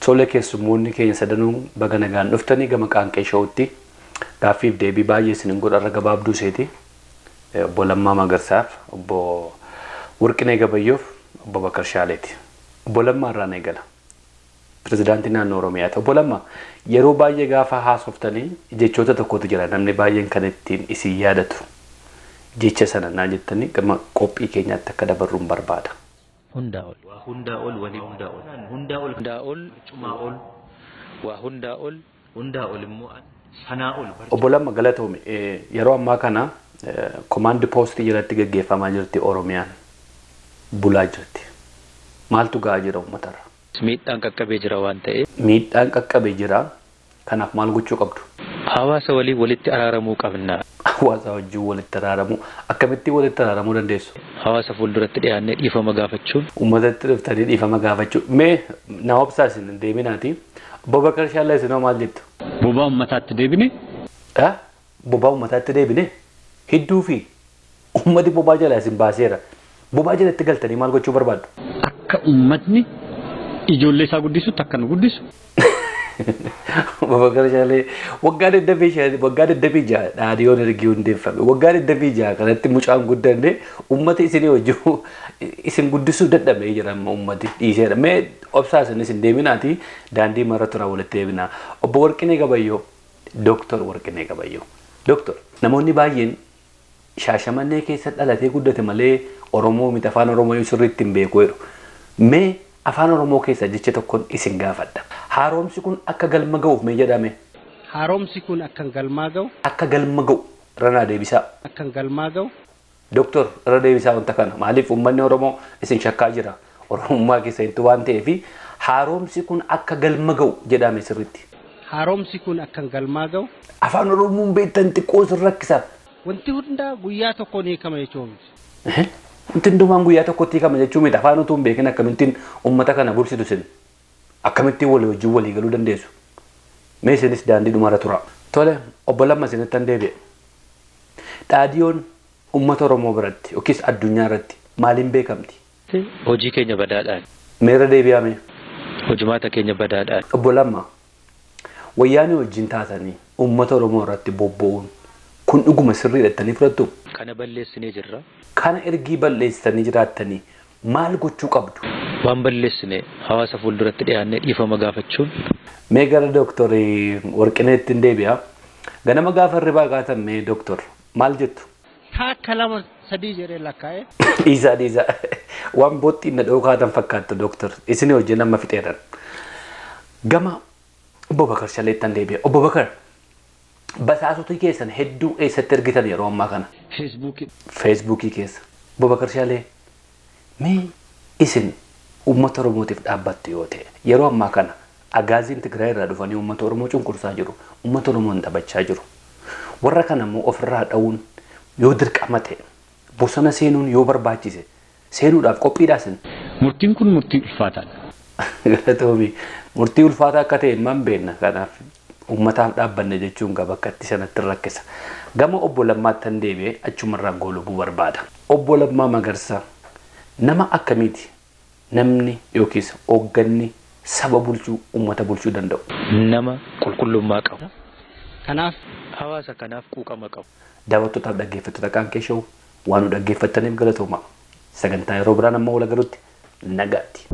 Tole, keessummoonni keenya sadanuu baga nagaan dhuftanii gama Qaanqee Showutti. Gaaffiif deebii baay'ee isin godharra gabaabduu seeti. Obbo Lammaa Magarsaaf, Obbo Warqinee Gabayyoof, Obbo Bakar Shaaleeti. Obbo Lammaa irraan eegala. Pirezidaantii naannoo Oromiyaati. Obbo Lammaa, yeroo baay'ee gaafa haasoftanii jechoota tokkotu jira, namni baay'een kan ittiin isin yaadatu. Jecha sana naa jettanii gama qophii keenyaatti akka dabarruun barbaada. Hundaa ol. Waa hundaa ol walii hundaa ol. Hundaa ol. Hundaa ol. Barcumaa ol. Waa hundaa ol. Hundaa ol immoo sanaa ol. Obbo Lamma, galatoomi. Yeroo ammaa kana komaandi poostii jalatti gaggeeffamaa jirti Oromiyaan. Bulaa jirti. Maaltu ga'aa jira uummatarra? Miidhaan qaqqabee jira waan ta'eef. Miidhaan qaqqabee jira. Kanaaf maal gochuu qabdu? Hawaasa waliin walitti araaramuu qabna. Hawaasa wajjin walitti araaramuu. Akkamittiin walitti araaramuu dandeessu? Hawaasa fuulduratti dhiyaannee dhiifama gaafachuun. Uummatatti dhuftanii dhiifama gaafachuu. Mee na obsaa, isin hin deeminaati. Obbo Bakar Shaallee, isinoo maal jettu? Bobaa uummataatti deebine. Bobaa uummataatti deebine? Hidduu fi uummati bobaa jalaa isin baaseera. Bobaa jalatti galtanii maal gochuu barbaaddu? Akka uummatni ijoollee isaa guddisutti akka nu guddisu. Obbo Bakar Shaalee, waggaa 25, waggaa 26 dhaadiyoon ergi hundeeffame. Waggaa 26 kanatti mucaan guddanne uummati isinii wajjin isin guddisuu dadhabee jira, amma uummati dhiiseera. Mee obsaa, isinis hin deeminaati, daandii marra tura, walitti deebinaa. Obbo Warqinee Gabayyoo, Dooktor Warqinee Gabayyoo. Dooktor, namoonni baay'een Shaashamannee keessa dhalatee guddate malee Oromoo miti, afaan Oromoo sirriitti hin beeku jedhu. Mee afaan Oromoo keessaa jecha tokkoon isin gaafadha. Haaromsi kun akka galma ga'uuf mee jedhame? Haaromsi kun akka galmaa ga'u. Akka galma ga'u irra naa deebisaa. Akka galmaa ga'u. Dooktor, irra deebisaa wanta kana. Maaliif uummanni Oromoo isin shakkaa jira? Oromummaa keessa waan ta'eef, haaromsi kun akka galma ga'u jedhame sirriitti. Haaromsi kun akka galmaa ga'u. Afaan Oromoon beektan xiqqoo isin rakkisa. Wanti hundaa guyyaa tokkoon hiikama jechuun miti. Wanti hundumaan guyyaa tokkotti hiikama jechuun miti. Afaan utuu hin beekin akkamittiin uummata kana bulchitu isin? Akkamittiin walii wajjin walii galuu dandeessu? Mee isinis daandii dhumarra tura. Tole, Obbo Lamma, isinittan deebi'e. Dhaadiyoon uummata Oromoo biratti yookiis addunyaa irratti maaliin beekamti? Hojii keenya badaadhaan. Meerra deebi'ame. Hojimaata keenya badaadhaan. Obbo Lamma, wayyaanee wajjin taatanii uummata Oromoo irratti bobba'uun kun dhuguma sirriidha jettanii fudhattu? Kana balleessinee jirra. Kana ergii balleessitanii jiraattanii maal gochuu qabdu? Waan balleessine hawaasa fuulduratti dhiyaannee dhiifama gaafachuun. Mee gara Dooktorii Warqineetti hin deebi'a. Ganama gaafa hirribaa kaatan, mee dooktor, maal jettu? Takka, lama, sadii jedhee lakkaa'e. Dhiisaa, dhiisaa. Waan booxxiin na dha'uu kaatan fakkaattu, dooktor. Isin wajjin amma fixeeran. Gama Obbo Bakar Shaleettan deebi'a. Obbo Bakar, basaasota keessan hedduu eessatti ergitan yeroo ammaa kana? Feesbuukii. Feesbuukii keessa. Obbo Bakar Shalee, mee isin uummata Oromootiif dhaabbattu yoo ta'e, yeroo ammaa kana agaaziin Tigraay irraa dhufanii uummata Oromoo cunqursaa jiru. Uummata Oromoon taphachaa jiru. Warra kana immoo ofirraa dha'uun yoo dirqama ta'e, bosona seenuun yoo barbaachise, seenuudhaaf qophiidhaa isin? Murtiin kun murtii ulfaataadha. Galatoomi. Murtii ulfaataa akka ta'e immoo beekna. Kanaaf uummataaf dhaabbanne jechuun qaba akka itti sanatti rakkisa. Gama Obbo Lammaattan deebi'ee achumarraa goolabuu barbaada. Obbo Lammaa Magarsaa, nama akkamiiti namni yookiis hoogganni saba bulchuu, uummata bulchuu danda'u? Nama qulqullummaa qabu. Kanaaf. Hawaasa kanaaf quuqama qabu. Daawwattootaaf dhaggeeffattoota Qaanqee Show, waan nu dhaggeeffattaniif galatooma. Sagantaa yeroo biraan amma wal agarutti nagaatti.